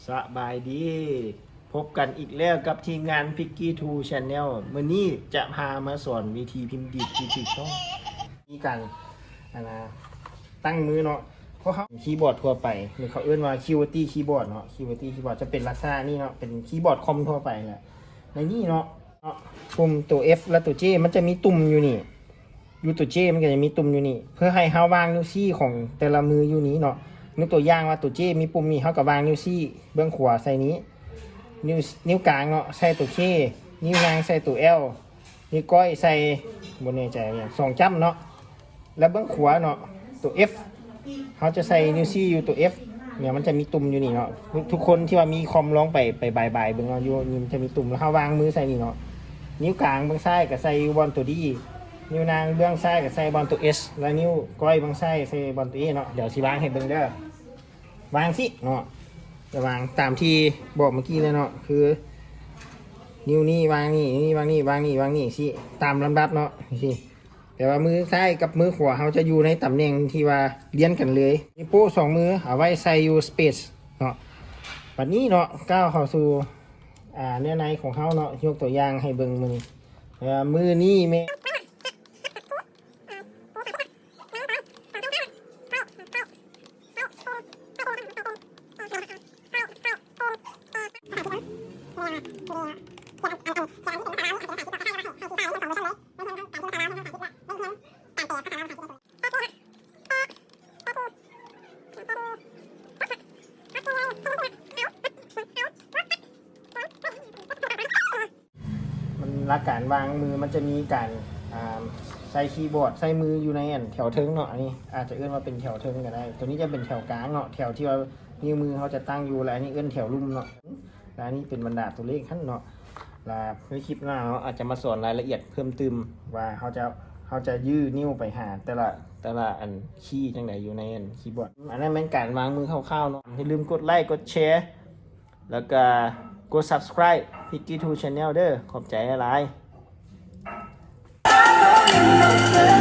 ສະບາຍດີ ພົບກັນອີກແລ້ວກັບທີມງານ Piggy Two Channel. ມື້ນີ້ຈະພາມາສອນວິທີພິມດີດທີ່ຖືກຕ້ອງ. ມີການ ອັນນະ ຕັ້ງມືເນາະ. ພວກເຮົາ ຄີບອດທົ່ວໄປ ຫຼືເຂົາເອີ້ນວ່າ QWERTY ຄີບອດເນາະ. QWERTY ຄີບອດຈະເປັນລັກສະນະນີ້ເນາະ, ເປັນຄີບອດຄອມທົ່ວໄປແຫຼະ. ໃນນີ້ເນາະ ເນາະ ປຸ່ມຕົວ F ແລະຕົວ J ມັນຈະມີຕຸ່ມຢູ່ນີ້. ຢູ່ຕົວ J ມັນກໍຈະມີຕຸ່ມຢູ່ນີ້ ເພື່ອໃຫ້ເຮົາວາງນິ້ວຊີ້ຂອງແຕ່ລະມືຢູ່ນີ້ເນາະ. ຍົກຕົວຢ່າງວ່າຕົວ J ມີປຸ່ມນີ້ ເຮົາກໍວາງນິ້ວຊີ້ເບື້ອງຂວາໃສ່ນີ້, ນິ້ວ ນິ້ວກາງເນາະ ໃສ່ຕົວ K, ນິ້ວນາງໃສ່ຕົວ L, ນິ້ວກ້ອຍໃສ່ ບໍ່ແນ່ໃຈຫຍັງ ສອງຈ້ຳເນາະ. ແລ້ວເບື້ອງຂວາເນາະ ຕົວ F ເຮົາຈະໃສ່ນິ້ວຊີ້ຢູ່ຕົວ F ເນຍ ມັນຈະມີຕຸ່ມຢູ່ນີ້ເນາະ. ທຸກຄົນທີ່ວ່າມີຄອມລອງໄປ ໄປບາຍໆເບິ່ງເນາະ ຢູ່ນີ້ມັນຈະມີຕຸ່ມ ແລ້ວເຮົາວາງມືໃສ່ນີ້ເນາະ. ນິ້ວກາງເບື້ອງຊ້າຍກໍໃສ່ຢູ່ບ່ອນຕົວ D, ນິ້ວນາງເບື້ອງຊ້າຍກໍໃສ່ບ່ອນຕົວ H ແລະນິ້ວກ້ອຍເບື້ອງຊ້າຍໃສ່ບ່ອນຕົວ A ເນາະ. ດຽວຊິວາງໃຫ້ເບິ່ງເດີ. ວາງຊີ້ເນາະ ຈະວາງຕາມທີ່ບອກເມື່ອກີ້ເລີຍເນາະ ຄືນິ້ວນີ້ວາງນີ້ ນິ້ວນີ້ວາງນີ້ ວາງນີ້ ວາງນີ້ຊີ້ ຕາມລຳດັບເນາະ ຊີ້. ແຕ່ວ່າມືຊ້າຍກັບມືຂວາເຮົາຈະຢູ່ໃນຕຳແໜ່ງທີ່ວ່າລຽນກັນເລີຍ. ນິ້ວໂປ້ສອງມືເອົາໄວ້ໃສ່ຢູ່ space ເນາະ. ບັດນີ້ເນາະ ກ້າວເຂົ້າສູ່ ອ່າ ເນື້ອໃນຂອງເຮົາເນາະ. ຍົກຕົວຢ່າງໃຫ້ເບິ່ງມື້ນີ້ ເອີ ມື້ນີ້ແມ່ນ ມັນ ຫຼັກການວາງມືມັນຈະມີການ ອ່າ ໃສ່ຄີບອດ ໃສ່ມືຢູ່ໃນ ອັນ ແຖວເທິງເນາະ. ອັນນີ້ອາດຈະເອີ້ນວ່າເປັນແຖວເທິງກໍໄດ້. ຕົວນີ້ຈະເປັນແຖວກາງເນາະ ແຖວທີ່ວ່ານິ້ວມືເຮົາຈະຕັ້ງຢູ່ ແລະ ອັນນີ້ເອີ້ນແຖວລຸ່ມເນາະ. ແລະ ອັນນີ້ເປັນບັນດາຕົວເລກຫັ້ນເນາະ. ແລະ ໃນຄລິບໜ້າເຮົາອາດຈະມາສອນລາຍລະອຽດເພີ່ມຕື່ມວ່າເຮົາຈະ ເຮົາຈະຍື່ນິ້ວໄປຫາແຕ່ລະ ແຕ່ລະອັນຄີຈັ່ງໃດຢູ່ໃນອັນຄີບອດ. ອັນນັ້ນແມ່ນການວາງມືຄ່າວໆເນາະ. ຢ່າລືມກົດໄລ ກົດແຊ ແລ້ວກະກົດ subscribe Piggy Two Channel ເດີ. ຂອບໃຈຫຼາຍໆ.